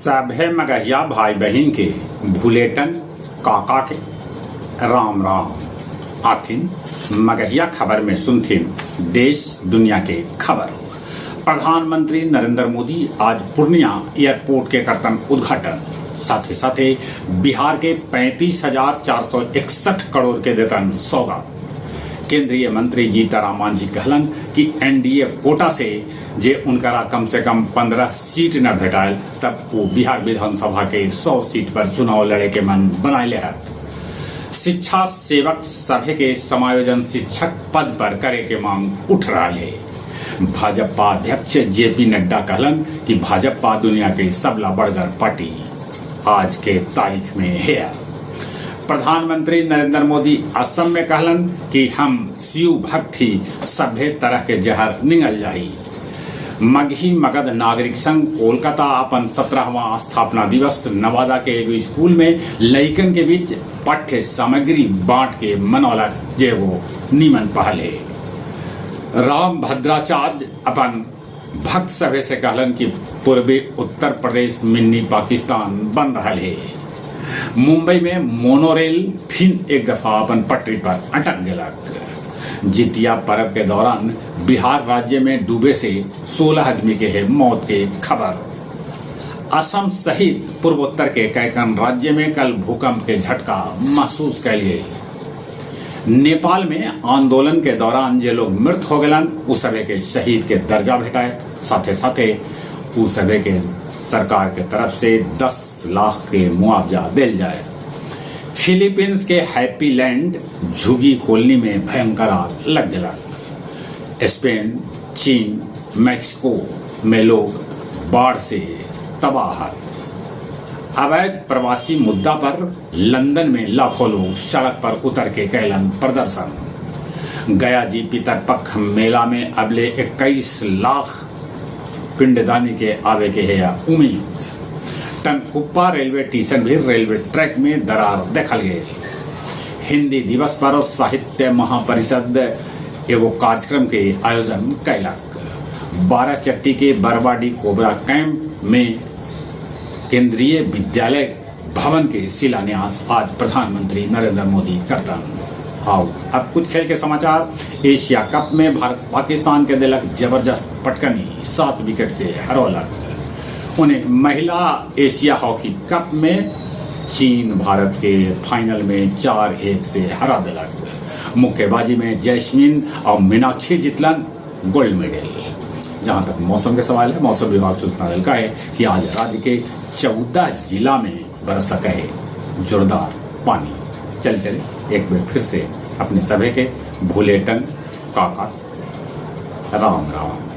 सभे मगहिया भाई बहिन के भुलेटन काका के राम राम। आथिन मगहिया खबर में सुनथिन देश दुनिया के खबर। प्रधानमंत्री नरेंद्र मोदी आज पूर्णिया एयरपोर्ट के करतन उद्घाटन। साथे साथे बिहार के 35,461 करोड़ के देतन सौगात। केंद्रीय मंत्री जीतनराम मांझी कहलन कि एनडीए कोटा से जे उनकरा कम से कम 15 सीट न भेटायल तब वो बिहार विधानसभा के 100 सीट पर चुनाव लड़े के मन बनाए हत। शिक्षा सेवक सभे के समायोजन शिक्षक पद पर करे के मांग उठ रहा है। भाजपा अध्यक्ष जेपी नड्डा कहलन कि भाजपा दुनिया के सबला बड़गर पार्टी आज के तारीख में है। प्रधानमंत्री नरेंद्र मोदी असम में कहलन कि हम शिव भक्त ही, सभ्य तरह के जहर निगल जाही। मगही मगध नागरिक संघ कोलकाता अपन 17वां स्थापना दिवस नवादा के एगो स्कूल में लइकन के बीच पाठ्य सामग्री बांट के मनौलक, जे वो नीमन पहल है। राम भद्राचार्य अपन भक्त सभे से कहलन कि पूर्वी उत्तर प्रदेश मिन्नी पाकिस्तान बन रहा है। मुंबई में मोनोरेल फिर एक दफा अपन पटरी पर अटक गेलक। जितिया पर्व के दौरान बिहार राज्य में डूबे से 16 आदमी के है मौत के खबर। असम सहित पूर्वोत्तर के कैकन राज्य में कल भूकंप के झटका महसूस कैल गए। नेपाल में आंदोलन के दौरान जे लोग मृत हो गलन उ सभे के शहीद के दर्जा भेटाए, साथे साथे उ सभे के सरकार के तरफ से 10 लाख के मुआवजा दिल जाए। फिलीपींस के हैप्पी लैंड झुगी कॉलोनी में भयंकर आग लग गया। स्पेन, चीन, मैक्सिको में लोग बाढ़ से तबाह। अवैध प्रवासी मुद्दा पर लंदन में लाखों लोग सड़क पर उतर के कैलन प्रदर्शन। गया जी पितरपक्ष मेला में अबले 21 लाख पिंडदानी के आवे के है उम्मीद। टनकुप्पा रेलवे स्टेशन भी रेलवे ट्रैक में दरार देखल गए। हिंदी दिवस पर साहित्य महापरिषद एगो कार्यक्रम के आयोजन कैलक। बाराचट्टी के बरवाडी कोबरा कैंप में केंद्रीय विद्यालय भवन के शिलान्यास आज प्रधानमंत्री नरेंद्र मोदी करतन। आओ अब कुछ खेल के समाचार। एशिया कप में भारत पाकिस्तान के दिलक जबरदस्त पटकनी, 7 विकेट से हरौलक। उन्हें महिला एशिया हॉकी कप में चीन भारत के फाइनल में 4-1 से हरा दिलक। मुक्केबाजी में जैस्मिन और मीनाक्षी जितलन गोल्ड मेडल। जहां तक मौसम के सवाल है, मौसम विभाग सूचना दिलका है कि आज राज्य के 14 जिला में बरस सके है जोरदार पानी। चल चले एक बार फिर से अपने सभी के भूलेटन काका राम राम।